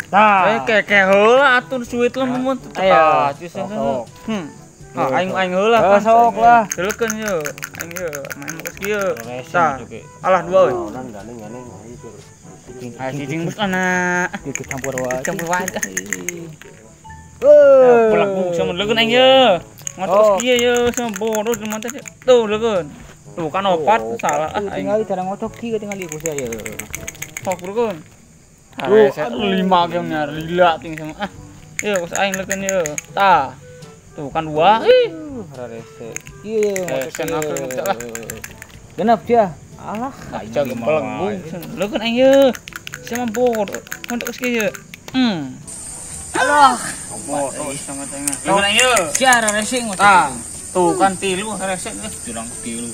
Tah. Keke heula atuh suit lah mun tah. Ah aing aing heula kan sok lah. Heulekeun ye. Aing ye main mah geus kieu. Tah. Alah dua euy. Ayo cicing bus ana. Campur wae. Campur wae. Heuh. Pelaku sama leukeun aing ye. Ngotot kieu ye sama bodoh mah teh. Tuh leukeun. Tuh kan opat salah ah aing. Tinggal cara ngotok kieu tinggal ku sia ye. Sok leukeun. Tuh lima game nya lila ting sama ah. Ye kos aing leukeun ye. Tah. Tuh kan dua. Ih. Rarese. Kieu ngotot lah. Genap dia. Alah, jaga pelenggung. Leukeun aing ye. Sama bodoh. Ngotot kieu ye. Alah. Bodoh sama tengah. Leukeun aing ye. Sia rarese ngotot. Tah. Tuh kan tilu rese jurang tilu.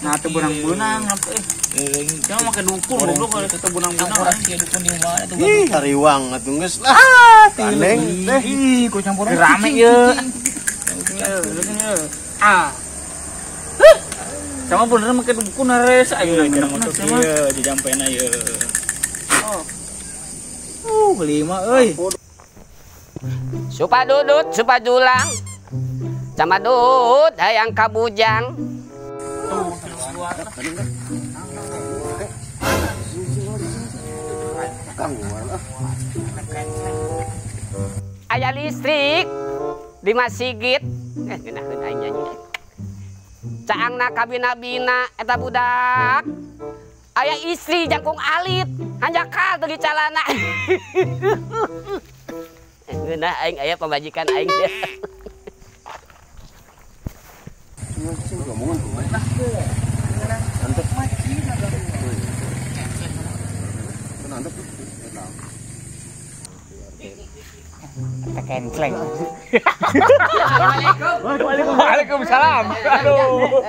Nah, teu beunang-beunang apa eh. Jangan make dukun goblok kalau teu beunang-beunang. Urang sia dukun di mana tuh. Ih, hariwang atuh geus lah. Gandeng teh. Ih, ku campur rame ye. Ah. Sama bener make dukun rese aing ngotot ieu dijampena ieu. Oh. Lima euy. Supadudut, supadulang. Camadut hayang kabujang. Aya listrik di masjid. Ngeunaheun aing nyanyi. Caangna kabina-bina eta budak. Aya istri jangkung alit, hanjakal teu di calana. Ngeunah aing aya pamajikan aing teh. Kencleng. Assalamualaikum. Waalaikumsalam. Aduh.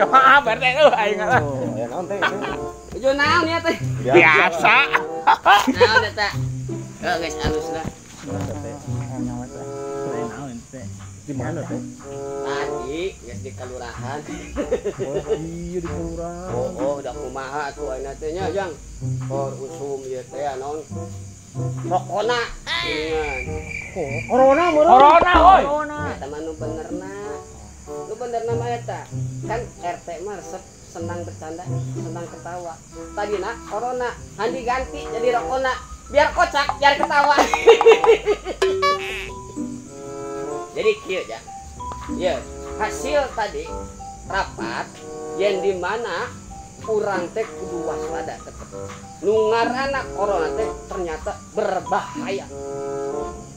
Maaf RT euy aing lah. Uju naon ya teh? Biasa. Naon eta? Heuh geus alus lah. Di mana teh? Tadi geus di kelurahan. Oh iya di kelurahan. Oh, udah kumaha atuh ayeuna teh nya, Jang. Por usum ieu teh naon? Rokona. Corona meureun. Corona euy. Eta mah nu benerna. Nu benerna mah eta. Kan RT mah resep senang bercanda, senang ketawa. Tadina corona, han diganti jadi rokona. Biar kocak, biar ketawa. Jadi kieu ya. Ya, hasil tadi rapat yang dimana urang teh kudu waspada tetep. Nu ngaranna corona teh ternyata berbahaya.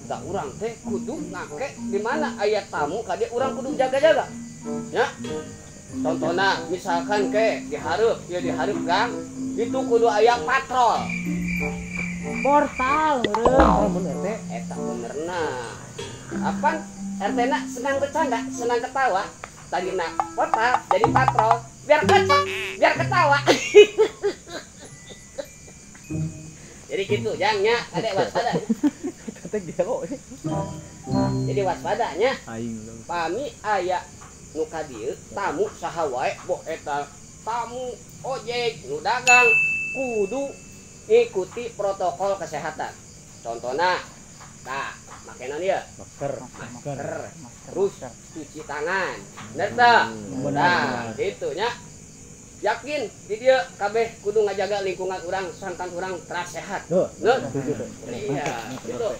Da urang teh kudu ngake di mana aya tamu ka dieu urang kudu jaga-jaga. Ya. Contohna misalkan ke dihareup, ieu dihareup gang, itu kudu aya patrol. Portal meureun. Eta benerna. Apaan? RT na senang bercanda, senang ketawa. Tadi nak portal jadi patrol, biar kocak, biar ketawa. Jadi gitu, jangnya, adek waspada. Jadi waspadanya. Pami aya nu ka dieu tamu saha wae boh eta tamu ojek nu dagang kudu ikuti protokol kesehatan. Contohna, tah make naon ieu? Masker, masker. Terus cuci tangan. Bener teu? Nah, kitu nya. Yakin di dieu kabeh kudu ngajaga lingkungan urang sangkan urang teras sehat. Heuh. Iya, gitu.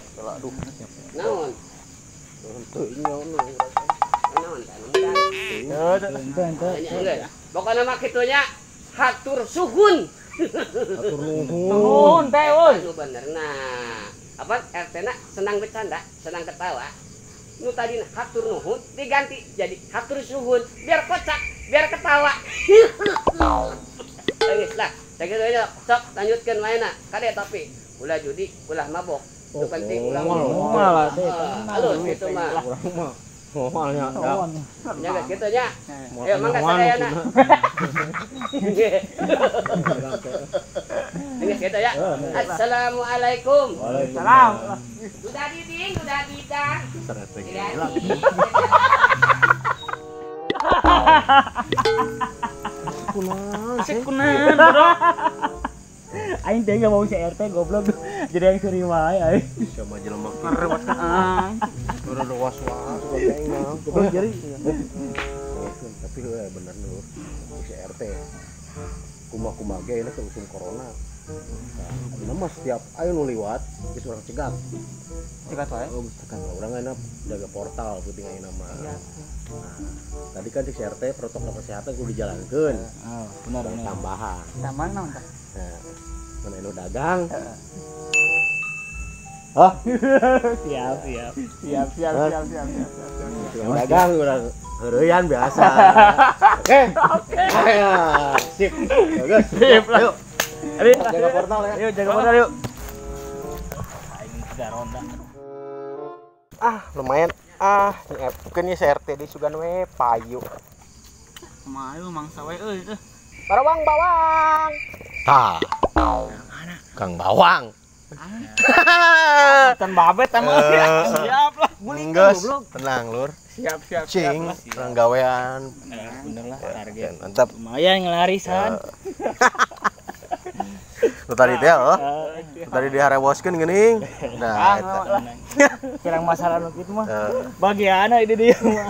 Naon? Naon teh? Pokona mah kitu nya hatur suhun. Hatur nuhun. Nuhun teh euy. Nu benerna. Apa RT na senang bercanda, senang ketawa. Nu tadi hatur nuhun diganti jadi hatur suhun, biar kocak, biar ketawa. Geus lah, sakitu aja. Sok lanjutkeun mainna. Kade tapi ulah judi, ulah mabok. Itu penting ulah moal teh. Halus kitu mah. Urang mah moalnya. Nya geus kitu nya. Ayo mangga sadayana. Geus kitu ya. Assalamualaikum. Waalaikumsalam. Duda diding, duda didang. Kunaon, bodoh. Aing teh gak mau si RT goblok. Jadi yang suri wae euy. Sama jelema kitu. Udah was-was aing mah. Goblok jadi. Tapi heuh bener lur. Si RT. Kumaha-kumaha ge ini usum corona. Nah, mah setiap ayo nu liwat geus urang cegat. Cegat wae. Oh, cegat. Urang ayeuna jaga portal penting ayeuna mah. Nah, tadi kan si RT protokol kesehatan kudu dijalankeun. Oh, benar benar. Tambahan. Tambahan naon tah? Nah, mun anu dagang. Hah? Siap, siap. Siap, siap, siap, siap, siap, siap. Dagang urang heureyan biasa. Oke. Oke. Sip. Bagus. Sip lah. Yuk. Jaga portal ya. Yuk, jaga portal yuk. Aing tidak ronda. Ah, lumayan. Ah, bukan ya CRT di sugan we payu. Kumaha mangsa we euy. Barawang bawang. Tah. Kang Bawang. Tan babet emang. Siap lah. Guling goblok. Tenang, Lur. Siap, siap, siap. Cing, urang gawean. Bener lah target. Mantap. Lumayan ngelarisan. Lu tadi teh oh. Tadi diharewoskeun geuning. Nah, eta. Kurang masalah nu kitu mah. Bagiana ini dia mah.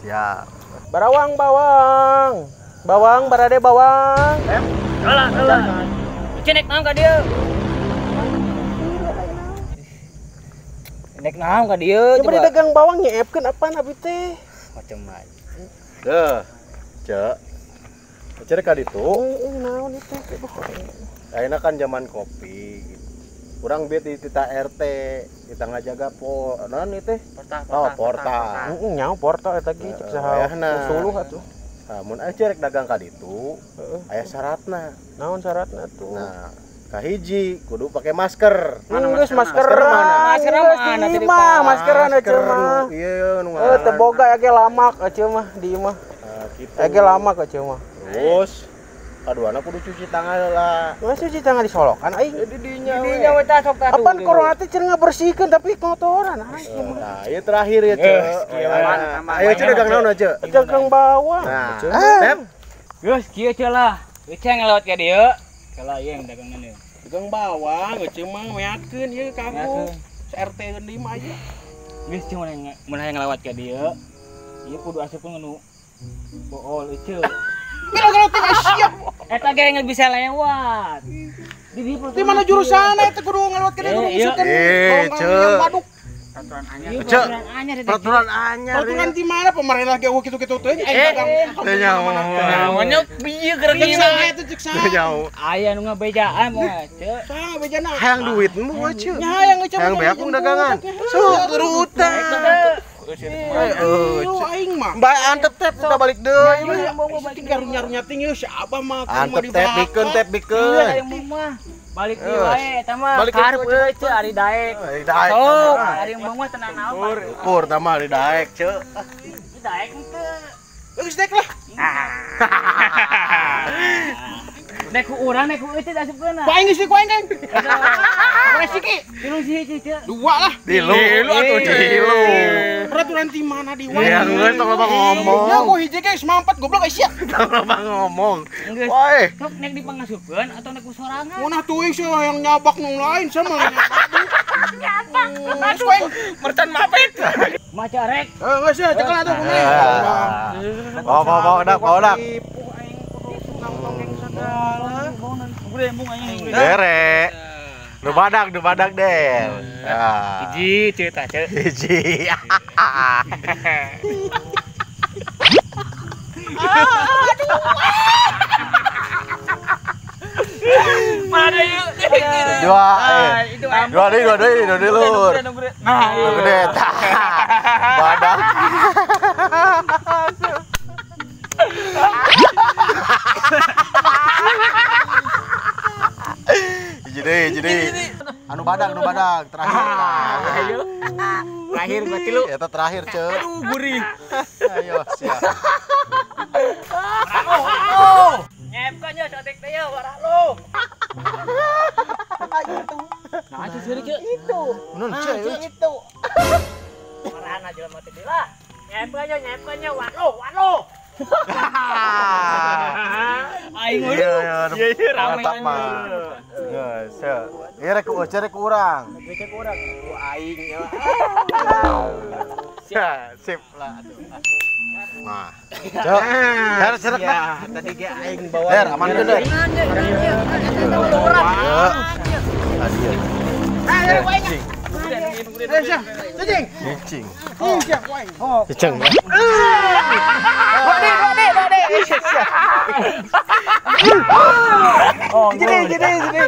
Siap. Barawang bawang. Bawang barade bawang. Kalah, kalah. Cenek naon ka dieu? Nek naon ka dieu coba. Ya dagang bawang nyeepkeun apaan abi teh? Macem-macem. Deuh. Cek. Cek ka ditu. Naon itu? Ayeuna kan zaman kopi. Urang bieu di tita RT, kita ngajaga po naon ieu teh? Portal. Oh, portal. Heeh, nyaho portal eta ge cek saha. Suluh atuh. Nah, mun aya rek dagang ka ditu, aya syaratna. Naon syaratna tuh? Nah, kahiji kudu pakai masker. Geus masker mana? Masker mana tadi mah? Maskeran eceu mah. Ieu nu ngaran. Teu boga ge lamak eceu mah di imah. Nah, kitu. Ge lamak eceu mah. Terus kaduana kudu cuci tangan lah. Masa cuci tangan di solokan aing? Di dinya we. Dinya we tah sok tah. Apaan corona teh cenah ngabersihkeun tapi kotoran aing. Nah, ieu terakhir ya, Ceu. Ayo Ceu dagang naon Ceu? Dagang bawang. Nah, Tep. Geus kieu Ceu lah. Eceu ngelewat ka dieu. Kalau ieu yang dagangan ieu. Dagang bawang eceu mah meakeun ieu ka aku. RT deui mah aya. Geus Ceu mun hayang ngelewat ka dieu. Ieu kudu asupkeun nu bool eceu. Gelo-gelo teh siap. Eta ge nggak bisa lewat. Di mana jurusan eta kudu ngelewat ka dieu kudu ngusutkeun. Eh, Ceu. Peraturan anyar. Peraturan anyar. Peraturan di mana pemerintah ge eueuh kitu-kitu teh aing dagang. Teu nyaho. Namanya bieu geura Cek saha eta cek saha? Teu nyaho. Aya nu ngabejaan mah, Ceu. Saha bejana? Hayang duitmu we, Ceu. Nya hayang eceu. Hayang beak dagangan. Sok turutang. Aing mah. Bae antep tep udah balik deui. Balik karunya-runya ting ieu si Abah mah antep tep bikeun tep bikeun. Balik deui wae eta mah. Karep euy ceu ari daek. Ari daek. Sok, ari embung mah tenang naon. Ukur tah mah ari daek ceu. Daek henteu. Geus daek lah. Nek ku urang nek ku euy teh asupkeun. Ku aing geus ku aing kan. Berapa siki? Tilu sih ceu. Dua lah. Tilu. Tilu atuh tilu. Peraturan di mana di wae? Ya geus tong loba ngomong. Ya ku hiji ge 94 goblok euy sia. Tong loba ngomong. Wae. Sok nek dipangasupkeun atau nek ku sorangan? Munah teuing sia yang nyabak nu lain sama nyabak. Nyabak. Mercan mapet. Maca rek. Heuh geus sia cekel atuh kumaha. Bawa bawa bawa dak bawa dak. Bere. Nu badak deh. Hiji cerita ceu. Hiji. Mana yuk? Dua. Dua deui lur. Nah, nu gede tah. Badak. Jadi anu badak terakhir. Ayo. Terakhir berarti lu. Eta terakhir, Ceu. Aduh, gurih. Ayo, siap. Oh. Nyepkeun nya saeutik teh yeuh warah lu. Itu. Nah, itu seuri, Ceu. Itu. Nun, Ceu. Itu. Warahna jelema teh lah. Nyepkeun nya war lu. Aing Iya, iya, rame. Mantap mah. Geus, ieu rek ku rek ku urang. Rek ku urang. Ku aing ya. Sip lah atuh. Nah. Cok. Her serek ya, tadi ge aing bawa. Her aman teu, Der. Tadi. Eh, Cicing. Cicing. Cicing. Bade, bade. Oh, Jadi, jadi, jadi.